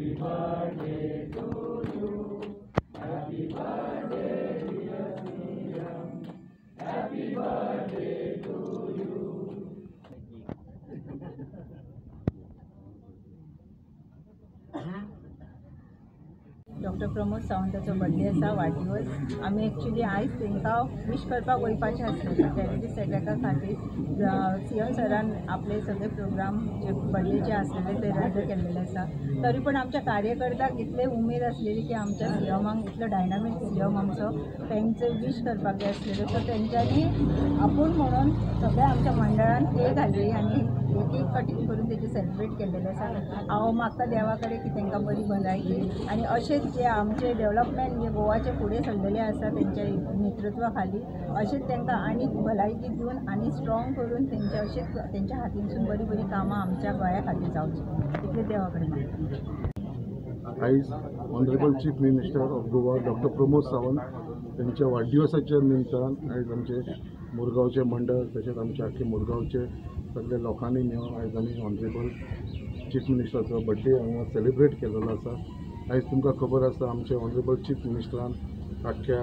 Happy birthday to you. Happy birthday dear CM. Happy birthday to you. Doctor Pramod सावंताचो birthday आसा, वाडदिवस. आमी actually आयज तांकां wish करपाक वयपाचें आसलें. टेररिस्ट एटॅका खातीर सीएम सरान आपले सगळे प्रोग्राम जे बड्डेचे आसलेले ते रद्द केल्लेले आसा. तरी पण आमच्या कार्यकर्त्याक इतले उमेद आसलेली की आमच्या सीएमाक इतलो डायनामीक सीएम आमचो तांचे वीश करपाक जाय आसलेलो. सो तेंच्यांनी आपूण म्हणून सगळ्या आमच्या मंडळान केक हाडली आनी केक कटींग करून तेजे सेलिब्रेट केल्लेले आसा. हांव मागता देवा कडेन की तांकां बरी भलायकी आनी अशेंच जे आमचे डेवलपमेंट जे गोवाचे फुडें सरलेले आसा तेंच्या नेतृत्वा खाली अशेंच तांकां आनी भलायकी दिवन आनी स्ट्रॉंग करून तेंचे अशेंच तेंच्या हातीनसून बरी बरी कामां आमच्या गोंया खातीर जावची इतलें देवा कडेन मागता. आयज honourable chief minister of Goa doctor Pramod Sawant त्यांच्या वाडदिवसाच्या निमतान आयज आमचे मुरगांवचे मंडळ तशेंच आमचे आख्खे मुरगांवचे सगळे लोकांनी मेळून आयज आमी ऑनरेबल चीफ मिनिस्टराचो बड्डे हांगा सेलिब्रेट केलेलो आसा. आयज तुमकां खबर आसा आमचे ऑनरेबल चीफ मिनिस्टरान आख्ख्या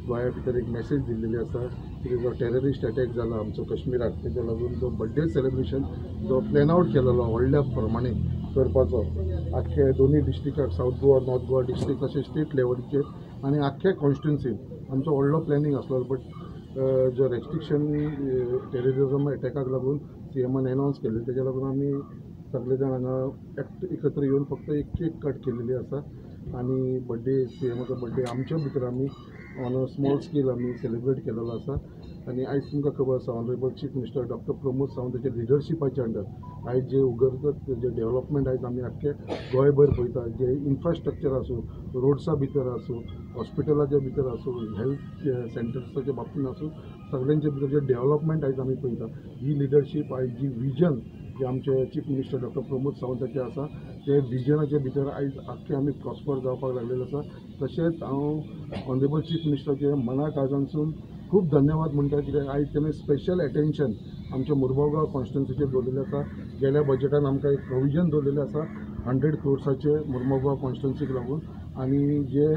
गोंया भितर एक मॅसेज दिल्लेली आसा की जो टेररिस्ट अटॅक जाला आमचो कश्मीराक तेज्या लागून जो बड्डे सेलिब्रेशन जो प्लॅन आवट केलेलो व्हडल्या प्रमाणे करपाचो आख्खे दोनूय डिस्ट्रिक्टाक सावथ गोवा नॉर्थ गोवा डिस्ट्रिक्ट तशें स्टेट लेवलीचेर आनी आख्ख्या कॉन्स्टिट्युन्सीन आमचो व्हडलो प्लॅनिंग आसलो. बट जो रेस्ट्रिक्शन टेररिजम एटॅकाक लागून सीएमान एनावन्स केल्ले तेज्या लागून आमी सगळे जाण हांगा एकत्र येवन फक्त एक केक कट केलेली आसा आनी बड्डे सीएमाचो बड्डे आमच्या भितर आमी ऑन अ स्मॉल स्केल आमी सेलिब्रेट केलेलो आसा. आनी आयज तुमकां खबर आसा honourable chief minister doctor Pramod सावंताच्या लिडरशिपाच्या under आयज जे उदरगत जे डेवलपमेंट आयज आमी आख्खे गोंयभर पळयता, जे इन्फ्रास्ट्रक्चर आसूं, रोड्सा भितर आसूं, हॉस्पिटलाच्या भितर आसूं, हेल्थ सेंटर्साच्या बाबतीन आसूं, सगळ्यांच्या भितर जे डेवलपमेंट आयज आमी पळयता ही लिडरशीप आयज जी विजन जे आमचे चीफ मिनिस्टर डॉक्टर प्रमोद सावंताचे आसा ते विजनाच्या भितर आयज आख्खे आमी प्रॉस्पर जावपाक लागलेले आसा. तशेंच हांव ऑनरेबल चीफ मिनिस्टराचे मना काळजांतसून खूब धन्यवाद म्हणटा कित्याक आयज तेणें स्पेशल एटेन्शन आमच्या मुरगांव कॉन्स्टिट्युन्सीचेर दवरलेलें आसा. गेल्या बजेटान आमकां एक प्रोविजन दवरलेलें आसा 100 क्रोर्साचे मुरगांव कॉन्स्टिट्युन्सीक लागून आनी जे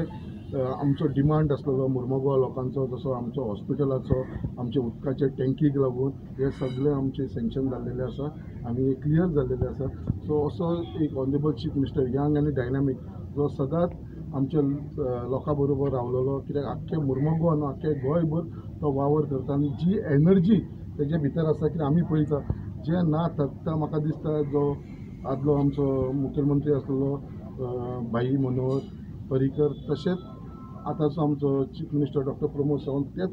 आमचो डिमांड आसलेलो मुरगांव लोकांचो जसो आमचो हॉस्पिटलाचो आमच्या उदकाचे टँकीक लागून हे सगळे आमचे सँक्शन जाल्लेले आसा आनी क्लियर जाल्लेले आसा. सो असो एक ऑनरेबल चीफ मिनिस्टर यंग आनी डायनामीक जो सदांच आमच्या लोकां बरोबर रावलेलो कित्याक आख्खे मुरगांव न्हू आख्खे गोंयभर तो वावर करता आनी जी एनर्जी तेजे भितर आसा कित्याक आमी पळयता जे ना थकता. म्हाका दिसता जो आदलो आमचो मुखेलमंत्री आसलेलो भाई मनोहर पर्रीकर तशेंच आतांचो आमचो chief minister doctor Pramod Sawant तेच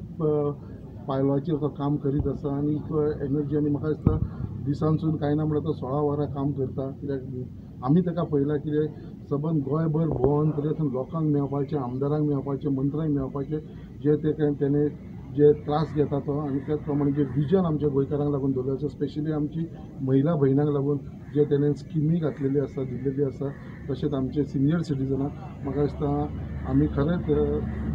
पायलाचेर तो काम करीत आसा आनी तो एनर्जी आनी म्हाका दिसता दिसांसून कांय ना म्हणल्यार तो 16 वरां काम करता कित्याक आमी ताका पळयलां कितें सबंद गोंयभर भोंवन तरी आसतना लोकांक मेळपाचें, आमदारांक मेळपाचें, मंत्र्यांक मेळपाचें जे ते तेणें जे त्रास घेता तो आनी त्याच प्रमाणे जे विजन आमच्या गोंयकारांक लागून दवरलें आसा स्पेशली आमची महिला भयणांक लागून जे तेणें स्किमी घातलेली आसा दिल्लेली आसा तशेंच आमचे सिनियर सिटीजनाक म्हाका दिसता आमी खरेंच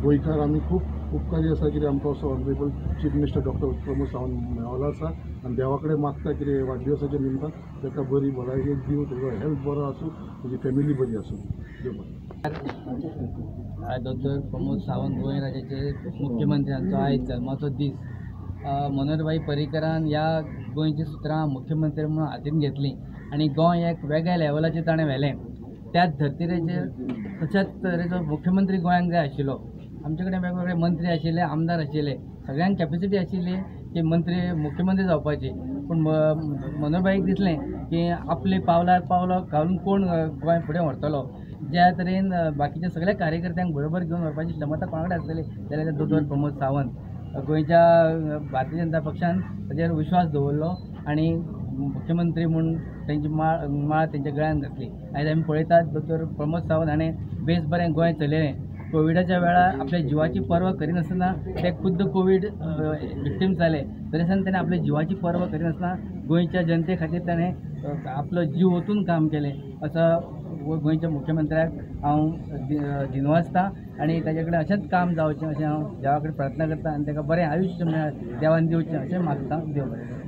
गोंयकार आमी खूब उपकारी आसा कित्याक आमकां असो honourable chief minister doctor Pramod Sawant मेळ्ळो आसा आनी देवा कडेन मागता कितें वाडदिवसाच्या निमतान ताका बरी भलायकी दिवं, ताजो हेल्थ बरो आसूं, ताजी फॅमिली बरी आसूं. देव बरें. डॉक्टर प्रमोद सावंत गोंय राज्याचे मुख्यमंत्री हांचो आयज जल्माचो दीस. मनोहरभाई पर्रीकरान ह्या गोंयची सुत्रां मुख्यमंत्री म्हणून हातीन घेतलीं आनी गोंय एक वेगळ्या लेवलाचेर ताणें व्हेलें. त्याच धर्तरेचेर तशाच तरेचो मुख्यमंत्री गोंयांक जाय आशिल्लो. आमचे कडेन वेगवेगळे मंत्री आशिल्ले, आमदार आशिल्ले, सगळ्यांक कॅपेसिटी आशिल्ली की मंत्री मुख्यमंत्री जावपाची. पूण मनोहरभाईक दिसलें की आपले पावलार पावलो घालून कोण गोंय फुडें व्हरतलो, ज्या तरेन बाकीच्या सगळ्या कार्यकर्त्यांक बरोबर घेवन व्हरपाची क्षमता कोणा कडेन आसतली जाल्यार दोतोर प्रमोद सावंत. गोंयच्या भारतीय जनता पक्षान ताचेर विश्वास दवरलो आनी मुख्यमंत्री म्हूण तेंची माळ तेंच्या गळ्यान घातली. आयज आमी पळयतात दोतोर प्रमोद सावंत हाणें बेस बरें गोंय चलयलें. कोविडाच्या वेळार आपल्या जिवाची पर्वा करिनासतना ते खुद्द कोवीड विक्टीम जाले तरी आसतना ताणें आपल्या जिवाची पर्वा करिनासतना गोंयच्या जनते खातीर ताणें आपलो जीव ओतून काम केलें. असो गोंयच्या मुख्यमंत्र्याक हांव दिनवासता आनी ताजे कडेन अशेंच काम जावचें अशें हांव देवा कडेन प्रार्थना करता आनी ताका बरें आयुश्य मेळ्ळें देवान दिवचें अशें मागता. देव बरें.